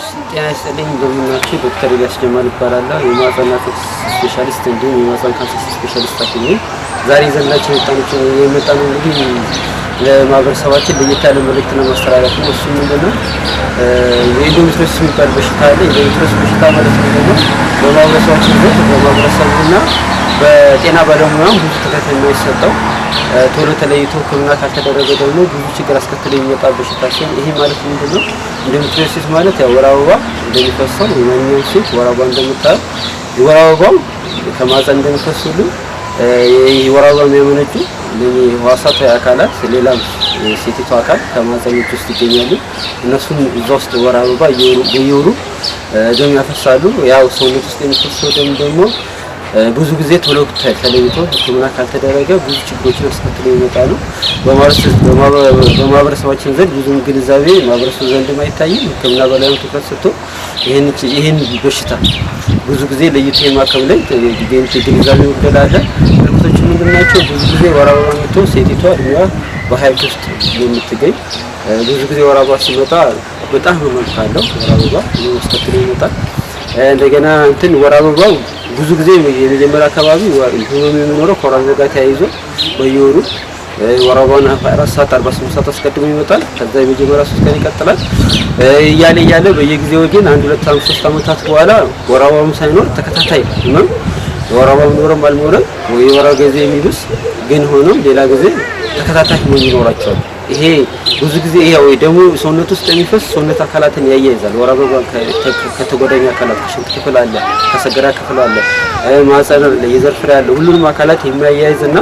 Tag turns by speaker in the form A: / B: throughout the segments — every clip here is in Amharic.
A: ጤና ይስጥልኝ፣ እንደምናችሁ። ዶክተር ኤልያስ ጀማል እባላለሁ። የማህፀንና ጽንስ ስፔሻሊስት እንዲሁም የማህፀን ካንሰር ስፔሻሊስት ሐኪም ነኝ። ዛሬ ይዘንላችሁ የመጣነው እንግዲህ ለማህበረሰባችን ለየት ያለ መልእክት ለማስተላለፍ ነው። እሱ ምንድነው? የ endometriosis የሚባል በሽታ አለ። የ endometriosis በሽታ ማለት ምንድነው? በማህበረሰባችን ዘንድ፣ በማህበረሰቡና በጤና ባለሙያም ብዙ ትኩረት የማይሰጠው፣ ቶሎ ተለይቶ ሕክምና ካልተደረገ ደግሞ ብዙ ችግር አስከትሎ የሚመጣ በሽታ ሲሆን ይሄ ማለት ምንድነው? Endometriosis ማለት ያው ወር አበባ እንደሚፈሰው፣ የማንኛውም ሴት ወር አበባ እንደምታየው፣ የወር አበባው ከማህፀን እንደሚፈስ ሁሉ የወር አበባ የሚያመነጩ እነኚህ ህዋሳት አካላት፣ ሌላም የሴቲቷ አካል ከማህፀን ውስጥ ይገኛሉ። እነሱም እዛ ውስጥ ወር አበባ በየወሩ ደም ያፈሳሉ። ያው ሰውነት ውስጥ የሚፈሰው ደም ደግሞ ብዙ ጊዜ ቶሎ ተለይቶ ሕክምና ካልተደረገ ብዙ ችግሮችን አስከትሎ ይመጣ ነው። በማህበረሰባችን ዘንድ ብዙም ግንዛቤ ማህበረሰቡ ዘንድም አይታይም። ሕክምና ባለሙያም ትኩረት ሰጥቶ ይህን በሽታ ብዙ ጊዜ ለይቶ የማከም ላይ ግንዛቤ መጉደል አለ። ምልክቶቹ ምንድን ናቸው? ብዙ ጊዜ ወር አበባ መጥቶ ሴቲቷ እድሜዋ በ20ዎቹ ውስጥ ነው የምትገኝ። ብዙ ጊዜ ወር አበባ ሲመጣ በጣም ህመም ካለው ወር አበባ አስከትሎ ይመጣል። እንደገና እንትን ወር አበባው ብዙ ጊዜ የመጀመሪያ አካባቢ ህመም የሚኖረው ከወር አበባ ጋር ተያይዞ በየወሩ ወር አበባውን 24 ሰዓት፣ 48 ሰዓት አስቀድሞ ይመጣል። ከዛ የመጀመሪያ 3 ቀን ይቀጥላል። እያለ እያለ በየጊዜው ግን 1፣ 2፣ 3 ዓመታት በኋላ ወር አበባም ሳይኖር ተከታታይ ህመም፣ ወር አበባም ኖረም አልኖረም የወር አበባ ጊዜ የሚብስ ግን ሆኖም ሌላ ጊዜ ተከታታይ ህመም ይኖራቸዋል። ይሄ ብዙ ጊዜ ያው ደግሞ ሰውነት ውስጥ የሚፈስ ሰውነት አካላትን ያያይዛል። ወር አበባ ከተጓዳኝ አካላት ከሽንት ክፍል አለ፣ ከሰገራ ክፍል አለ፣ ማህፀን አለ፣ የዘር ፍሬ አለ። ሁሉንም አካላት የሚያያይዝና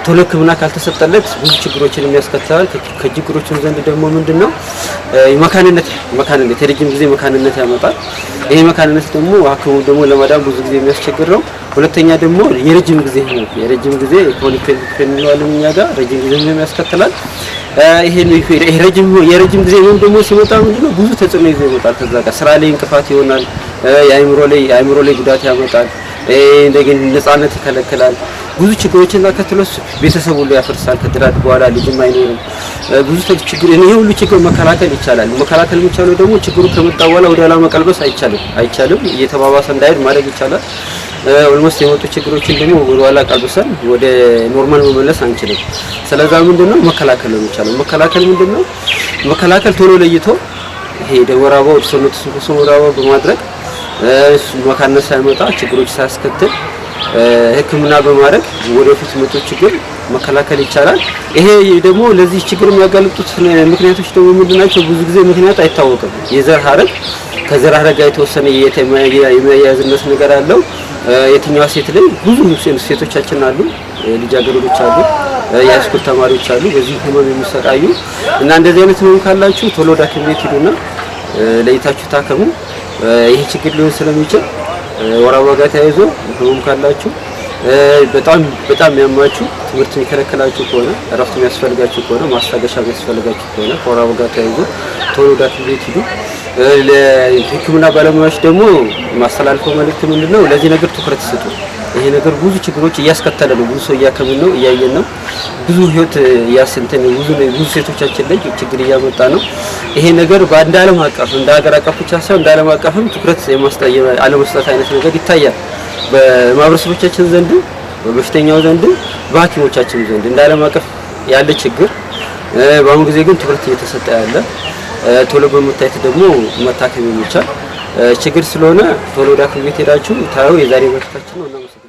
A: ቶሎ ሕክምና ካልተሰጠለት ብዙ ችግሮችን የሚያስከትላል። ከችግሮችም ዘንድ ደግሞ ምንድነው? መካንነት፣ የረጅም ጊዜ መካንነት ያመጣል። ይሄ መካንነት ደግሞ ሐኪሙ ደግሞ ለማዳን ብዙ ጊዜ የሚያስቸግር ነው። ሁለተኛ ደግሞ የረጅም ጊዜ ህመም፣ የረጅም ጊዜ chronic pelvic pain እንለዋለን እኛ ጋር፣ ረጅም ጊዜ ህመም ያስከትላል። ይሄ የረጅም ጊዜ ህመም ደግሞ ሲመጣ ምንድነው? ብዙ ተጽዕኖ ይዞ ይመጣል። ከዛ ጋር ስራ ላይ እንቅፋት ይሆናል። የአእምሮ ላይ ጉዳት ያመጣል። እንደገና ነጻነት ይከለክላል። ብዙ ችግሮችን አከትሎ ቤተሰብ ሁሉ ያፈርሳል። ከትዳር በኋላ ልጅም አይኖርም። ብዙ ችግር፣ ይሄ ሁሉ ችግር መከላከል ይቻላል። መከላከል የሚቻለው ደግሞ ችግሩ ከመጣ በኋላ ወደ ኋላ መቀልበስ አይቻልም። እየተባባሰ እንዳይሄድ ማድረግ ይቻላል። Almost የመጡ ችግሮችን ደግሞ ወደ ኋላ ቀልብሰን ወደ normal መመለስ አንችልም። ስለዛ ምንድነው? መከላከል ነው የሚቻለው። መከላከል ምንድነው? መከላከል ቶሎ ለይቶ ይሄ ወር አበባ ወደ ሰውነት ውስጥ ወር አበባ በማድረግ፣ መካንነት ሳይመጣ ችግሮች ሳያስከትል ሕክምና በማድረግ ወደፊት መቶ ችግር መከላከል ይቻላል። ይሄ ደግሞ ለዚህ ችግር የሚያጋልጡት ምክንያቶች ደግሞ ምንድን ናቸው? ብዙ ጊዜ ምክንያት አይታወቅም። የዘር ሀረግ፣ ከዘር ሀረግ ጋር የተወሰነ የመያያዝነት ነገር አለው። የትኛዋ ሴት ላይ፣ ብዙ ሴቶቻችን አሉ፣ ልጃገረዶች አሉ፣ የ high school ተማሪዎች አሉ በዚህ ህመም የሚሰቃዩ። እና እንደዚህ አይነት ህመም ካላችሁ ቶሎ ወደ ሐኪም ቤት ሂዱና ለይታችሁ ታከሙ። ይሄ ችግር ሊሆን ስለሚችል ወር አበባ ጋር ተያይዞ ህመም ካላችሁ፣ በጣም በጣም ያማችሁ፣ ትምህርት የሚከለክላችሁ ከሆነ፣ እረፍት የሚያስፈልጋችሁ ከሆነ፣ ማስታገሻ የሚያስፈልጋችሁ ከሆነ ከወር አበባ ጋር ተያይዞ ቶሎ ወደ ሐኪም ቤት ሂዱ። ለሕክምና ባለሙያዎች ደግሞ ማስተላልፈው መልእክት ምንድነው? ለዚህ ነገር ትኩረት ስጡ። ይሄ ነገር ብዙ ችግሮች እያስከተለ ነው። ብዙ ሰው እያከምን ነው፣ እያየን ነው። ብዙ ህይወት እያስንትን ብዙ ብዙ ሴቶቻችን ላይ ችግር እያመጣ ነው። ይሄ ነገር በአንድ ዓለም አቀፍ፣ እንደ ሀገር አቀፍ ብቻ ሳይሆን እንደ ዓለም አቀፍም ትኩረት አለመስጠት አይነት ነገር ይታያል። በማህበረሰቦቻችን ዘንድ፣ በበሽተኛው ዘንድ፣ በሐኪሞቻችን ዘንድ እንደ ዓለም አቀፍ ያለ ችግር በአሁኑ ጊዜ ግን ትኩረት እየተሰጠ ያለ፣ ቶሎ በመታየት ደግሞ መታከም የሚቻል ችግር ስለሆነ ቶሎ ወደ ሐኪም ቤት ሄዳችሁ ታዩ። የዛሬ መልእክታችን ነው። እናመሰግናለን።